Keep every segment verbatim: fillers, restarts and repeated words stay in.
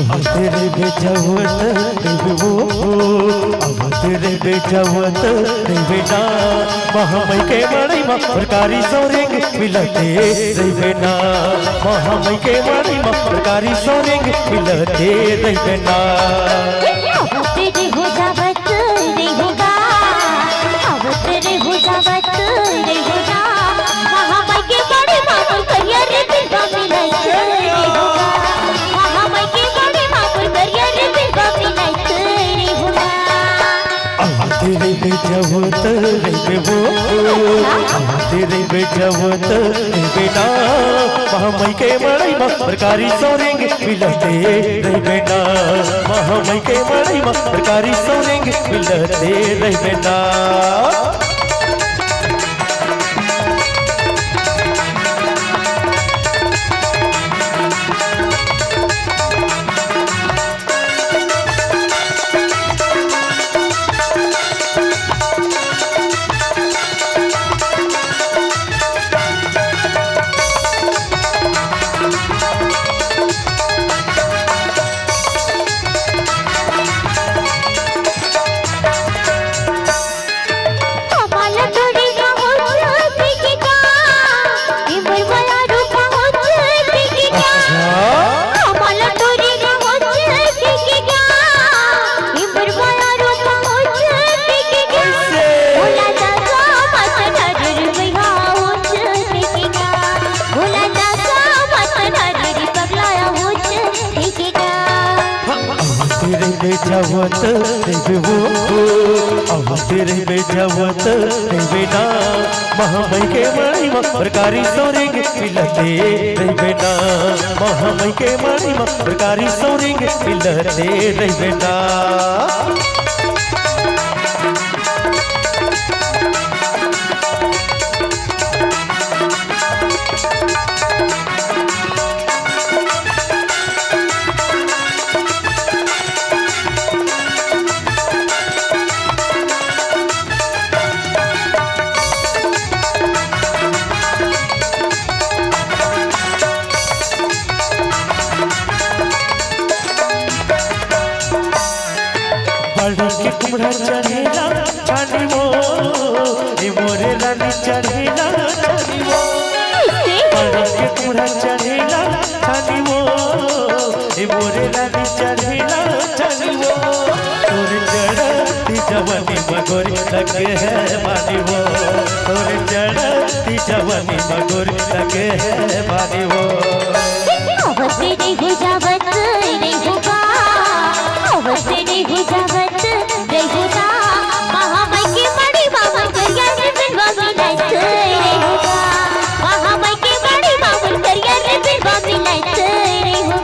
तेरे बेचवत देवे वो, अब तेरे बेचवत देवे ना। महामई के मड़ई मा सरकारी सोरेंग मिलते रहिबे ना। महामई के मड़ई मा सरकारी सोरेंग मिलते रहिबे ना। अब तेरे हो जावत रहेगा, अब तेरे हो जावत रहेगा। महामई के मड़ई मा मोर करिया रे बिरवा मिलत रहेगा। महामई के मड़ई मा मोर करिया रे बिरवा मिलत रहेगा। अब तेरे बेचवत रहिबे वो, अब तेरे बेचवत रहिबे ना। महामई के मड़ई मा सरकारी सोरेंग मिलते रहिबे ना। महामई के मड़ई मा सरकारी सोरेंग मिलते रहिबे ना। तेरे बेचवत देवे वो, अब तेरे बेचवत देवे ना। महामई के मड़ई मा सरकारी सोरेंग मिलते रहिबे ना। महामई के मड़ई मा सरकारी सोरेंग मिलते रहिबे ना। बड़के कुम्हड़ा चढ़ेला छानी वो, ए मोरे रानी चढ़ेला छानी वो। बड़के कुम्हड़ा चढ़ेला छानी वो, ए मोरे रानी चढ़ेला छानी वो। तोर चढ़ती जवानी मा गोरी लगे हे पानी वो, तोर चढ़ती जवानी मा गोरी लगे हे पानी वो। अब तेरे हो जावत रहेगा, अब तेरे हो जावत रहेगा। महामई के मड़ई मा मोर करिया रे बिरवा मिलत रहेगा। महामई के मड़ई मा मोर करिया रे बिरवा मिलत रहेगा।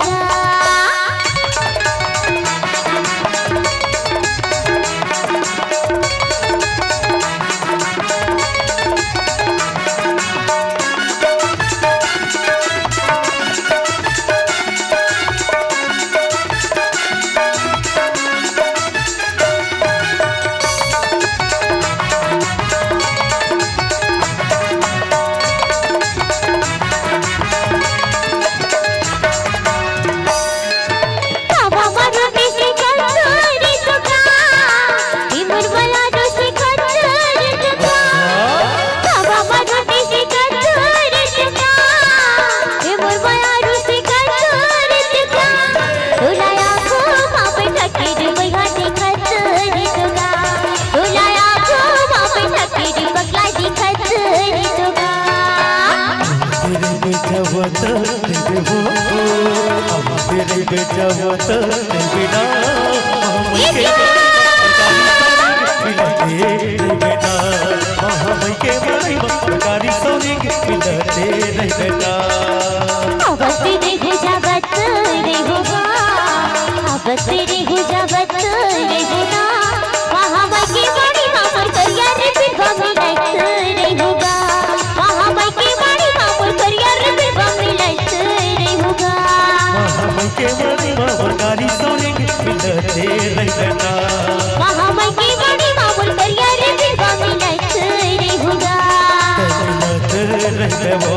तेरे बेचवत देवे वो, अब तेरे बेचवत देवे ना। महामई के मड़ई मा सरकारी सोरेंग मिलते रहिबे ना। महामई के मड़ई मा सरकारी सोरेंग मिलते रहिबे ना। अब तेरे हो जावत रहेगा, अब तेरे हो जावत रहेगा। महामई के मड़ई मा मोर करिया रे बिरवा मिलत रहेगा। महामई के मड़ई मा मोर करिया रे बिरवा मिलत रहेगा। महामई के मड़ई मा मोर सरकारी सोरेंग मिलते रहिबे ना। महामई के मड़ई मा मोर करिया रे बिरवा मिलत रहेगा। मिलत रहिबे वो,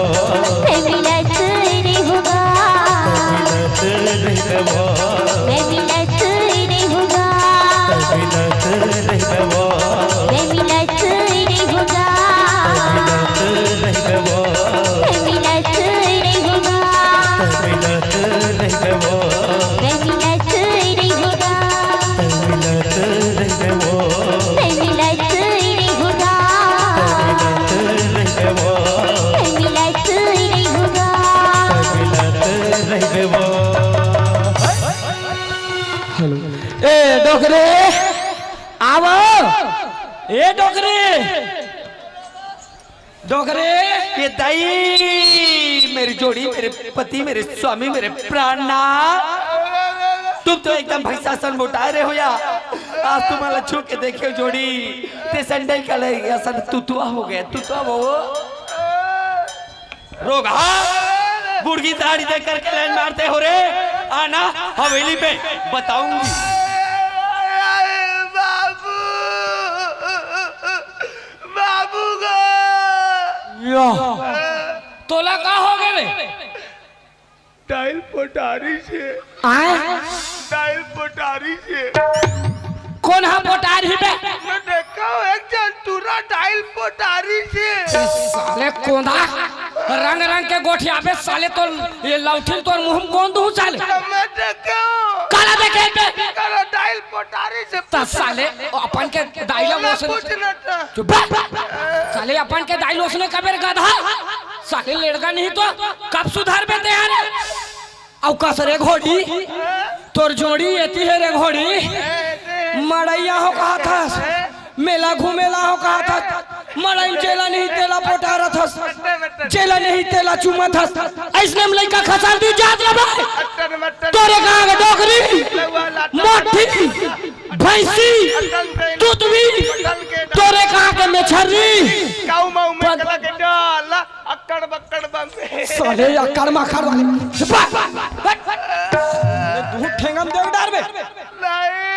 मिलत रहेगा। मिलत रहिबे वो। डोकरे, आवो। ए डोकरे, डोकरे। ये दाई, मेरी जोड़ी, मेरे पति, मेरे स्वामी, मेरे प्राणनाथ, तुम तो एकदम भैंसा सन मोटाए रहे हो यार। आज तुम्हारा छू के देखे जोड़ी, ते सैंडल का ले, असन तुतुआ हो गया, तुतुआ हो। रोगहा, बुढ़गी दाढ़ी देख करके लाइन मारते हो रे। आना हवेली पे, बताऊंगी। बाबू, बाबू गो। यो, तोला का हो गए रे? डाइल पोटारी से। आय? डाइल पोटारी से। कोन हा पोटारी बे? मैं देखा हूँ एक जन टूरा डाइल पोटारी से। ए साले कोंदा, रंग रंग के गोठियाबे साले, तो ये लौठिन तोर मुंह में कोन दूं साले? तो मैं देखा हूँ। काला देखे बे? काला डाइल पोटारी से त पूछ। साले अपन के दाई ला ओसने पूछ ना त। चुप बे। साले अपन के दाई ला ओसने कबे रे गधा। साले लेड़गा नहीं तो कब सुधार बे ते यार। अउ कस रे घोड़ी, तोर जोड़ी एती हे रे घोड़ी। मड़ैया हो कहा थस, मेला घूमेला हो कहा थस, मड़ई जेला नहीं तेला पोटारा थस, जेला नहीं तेला चुमा थस। अइसने में लइका खसाल दी जात रहा। तोरे कहाँ के डोकरी, मोटी, भैंसी, तुतवी, तोरे कहाँ के मेछरी। काऊ माऊ में कला के डाला, अक्कड़ बक्कड़ बम। साले अक्कड़ मक्कड़ वाले। चुप। दूध ठेंगा में देख डार बे। नहीं।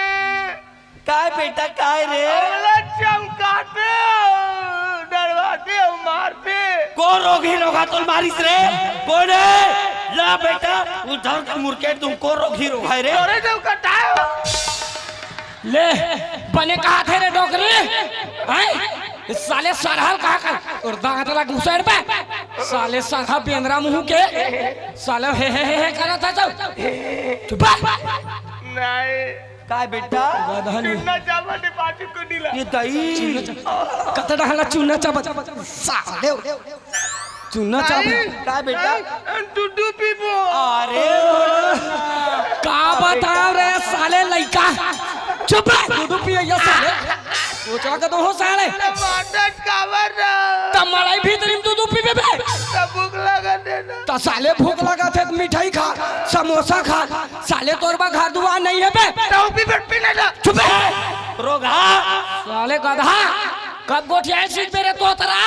काय बेटा, काय रे? अरे चमकाते हो, डरवाते हो, मारते। को रोगही रोगहा तोल मारिस रे? कोन हे? ला बेटा, उधर का मुरकेट तुम को रोगही रोगहा है रे? अरे जब कटाए हो। ले, बने कहा थे रे डोकरी? हैं? साले सरहल कहा का? और दांत ला घुसेड़ बे। साले सरहा बेंदरा मुंह के। साले हे, हे, हे, हे करा था तो। चुप। नहीं। काय बेटा? गधा नहीं। चुन्ना चावल डिपाजिट को दिला। ये दही। कतड़ा हला चुन्ना चावल। साले। चुन्ना चाप। नहीं, का बेटा? नहीं, दूधू पीबो। अरे, का बताओ रे साले लइका। चुप रह, दूधू पिए ये साले। सोचा के तो हो साले। अरे, मादर कावर रहा। त मड़ई भीतरी में दूधू पीबे बे। त भूख लगा देना। त साले भूख लगा थे, मिठाई खा, समोसा खा। साले तोर बा घर दुआर नहीं है बे। त पी बे, पी लेना। चुप रह। रोगहा। साले गधा। कब गोठियाए सीख मेरे तोतरा।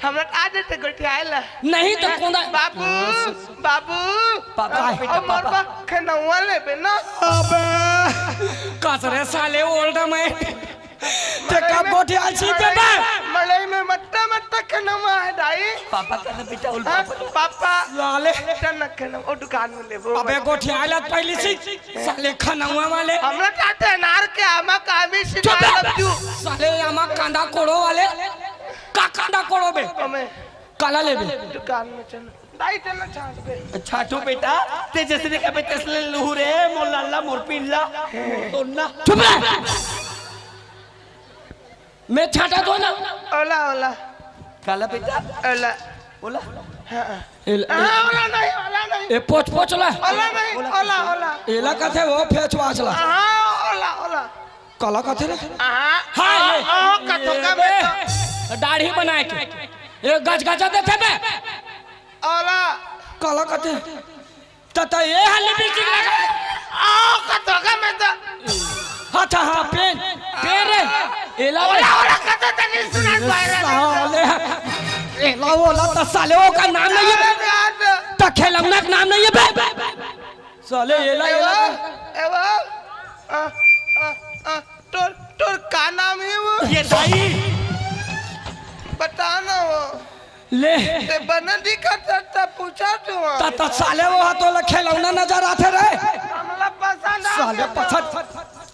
हमरा का देते गोठियाए ला? नहीं तो कोंदा। बाबू, बाबू, पापा, अब बेटा, मोर पापा। बा खनौआ लेबे ना। अबे, कस रे साले ओल्ड मैन। ते का गोठियाए सीख देबे? मड़ई में मत्ता मत्ता खनौआ है दाई। पापा का ना बेटा, उल हाँ, पापा। पापा। साले। चल ना खनौआ, ओ दुकान में लेबो। अबे गोठियाए ला पहली सीख। साले खनौआ वाले। हमरा चाहते अनार के आमा का आमी से चुप डाल रह। दू। साले आमा कांदा कोड़ो वाले। का कांदा कोड़ो बे? हमें काला लेबे। दुकान में चल। दाई चल ना छाट बे। छाटो बेटा, ते जैसे देखा बे तैसले लूहू रे, मोर लाला, मोर पिल्ला, मोर तोन्ना। चुप रह। मैं छाटा दो ना। ओला, ओला। काला बेटा। ओला। ओला। हाँ। एला, हाँ, ओला नहीं, ओला नहीं। ए, पोछ, पोछ ला। ओला नहीं, ओला, ओला। एला कथे वो फेच वाच ला। हाँ, ओला, ओला। काला कथे रे? हाँ, हाँ, हाँ, ये, हाँ, कथो ये का बे, बेटा। दाढ़ी बनाए के। ये गजगजा देथे बे। ओला। काला कथे? त, त ए हा लिपस्टिक लगा। आओ, कतोगा में तो। हाँ, अच्छा, हाँ, पेन, पेन रे। एला ओला, ओला, कतो तनी सुनाई पाए रे। साले, एला ओला त साले ओकर नाम नहीं है। अरे यार। त खिलौना के नाम नहीं है बे। साले, एला, एला। एवा, एवा। आ, आ, आ, तोर, तोर का नाम है वो? ये दाई। बता ना वो। ले। ते बना दिखा त, त पूछा तू। त, त साले वो हा तोला खिलौना नजर आथे रे। हमला पसंद आ साले गया। पसंद।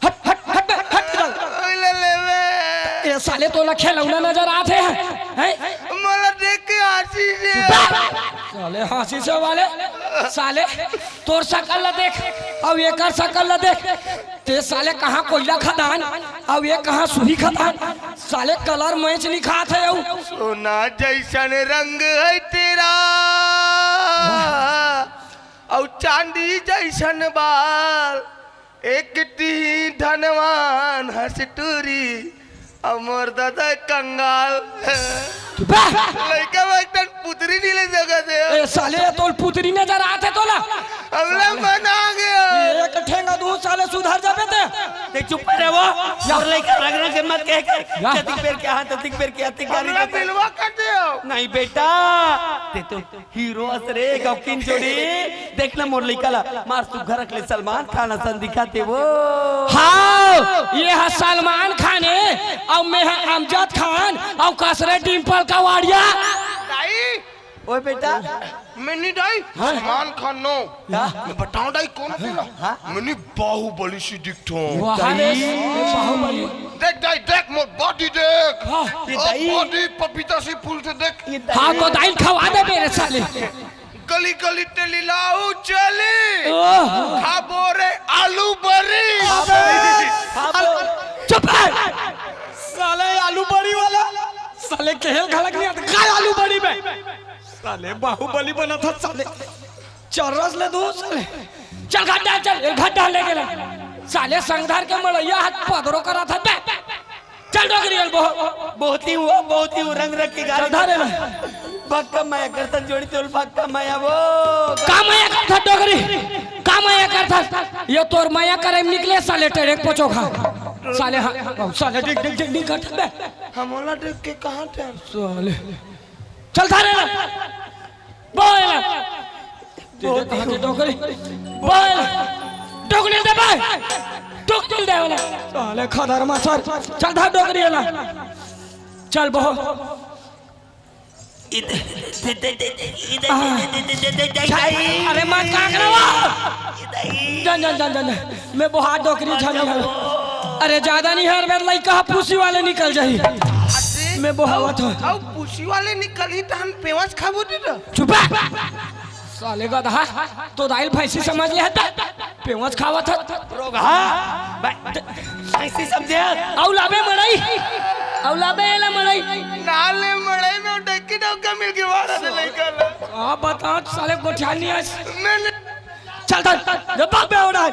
हट, हट, हट, हट, हट। ओए ले ले बे। ए साले तोला खिलौना नजर आथे हैं? मोला देख के हंसी से। साले हंसी से वाले। साले तोर शकल ला देख, अब एकर शकल ला देख। ते साले कहाँ कोयला खदान, अउ ये कहाँ सुही खदान। साले कलर मैच नहीं खात है अउ। सोना जैसन रंग है तेरा, अउ चांदी जैसन बाल। एक ती धनवान हंस टूरी, अउ मोर दादा कंगाल। चुप बे। लइका में एक ठन पुतरी नइ ले सकत हे। ए साले, तोल पुतरी नजर आथे तोला? हमला मन आ गया। एक ठेंगा दू साले, सुधर जाबे ते। ते चुप रहे वो। या। मोर लइका रंग रंग के मत कहे कर। या। जतिक बेर के हाँ, ततिक बेर के अतिक गाली हमला देते। बिलवा कर दे। नहीं बेटा, ते तो हीरो अस रे, गौकिन जोड़ी। देख ना मोर लइका ला, मार सुग्घर अकले सलमान खान असन दिखत हे वो। हाँ, ये हा सलमान खान हे, अउ मैं हा अमजद खान, अउ कस रे डिंपल कपाड़िया। दाई, ओए बेटा। मैं नहीं दाई, हाँ? सलमान खान नो। हाँ? मैं बताऊं दाई कौन हूँ ना? हाँ? मैं नहीं बाहुबली सी दिखता हूँ। वाह रे, ये बाहुबली। देख दाई, देख मोर बॉडी देख। हाँ। ये ओ दाई। बॉडी पपीता सी फूल से देख। ये दाई। हाँ, तो दाई खवा दे मेरे साले। गली गली तेली लाऊ चली। ओह। खाबो रे आलू बरी। खाबो। चुप रह। साले आलू बरी वाला। साले केहेल घलक नहीं आता। काय आलू बरी में? साले बाहुबली बना था साले। चल रस ले दू साले। चल घाट डाल, चल, ए, घाट डाल ले गेला। साले संगधार के मड़ैया हाथ पदरो करा था बे। चल डोकरी, चल बो-, बहुत ही हुआ, बहुत ही रंग रख के गाड़ी चल धारे ना। भक्का मया करता जोड़ी तोल भक्का मया वो। का मया करता डोकरी? का मया करता? ये तोर मया करे में निकले साले टेढ़े पोचो खा। साले हाँ, साले डिग, डिग, डिग, डिग करता बे। हमला देख के कहाँ थे? साले। चल धारे ना। बोल। तेरे कहाँ के डोकरी? बोल। डोकरी दे बे। डोकरी दे वाला। साले खदर मासर। चल धार डोकरी वाला। चल बहो। अरे माँ काकरा वो। जान, जान, जान, जान। मैं बोहा डोकरी झन हूँ। अरे ज्यादा नहीं हर बेर लइका हा पूसी वाले निकल जाही। मैं बोहावत हूँ। अउ पूसी वाले निकलही त हम पेवस खाबो दे दो। चुप। साले गधा, तो दाइल भैंसी समझ ले हत, पेवस खावत हत। रोगहा, भैंसी समझे हत। अउ लाबे मड़ई, अउ लाबे एला मड़ई। नाले मड़ई में डक्की डौका मिल के मारा दे लइका ला। आ बता साले गोठिया नहीं आज। मैंने चल धर, रे बाप बे उड़ा।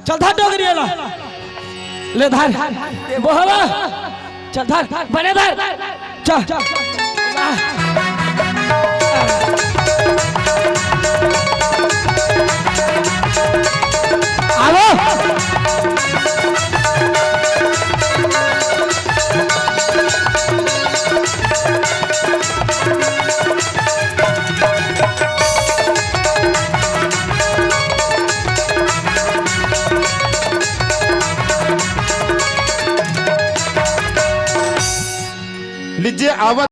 चल धर डोकरी वाला। ले धर। बोहवा। चल धर, बने धर। चल। आवो। लीजिए, आवाज।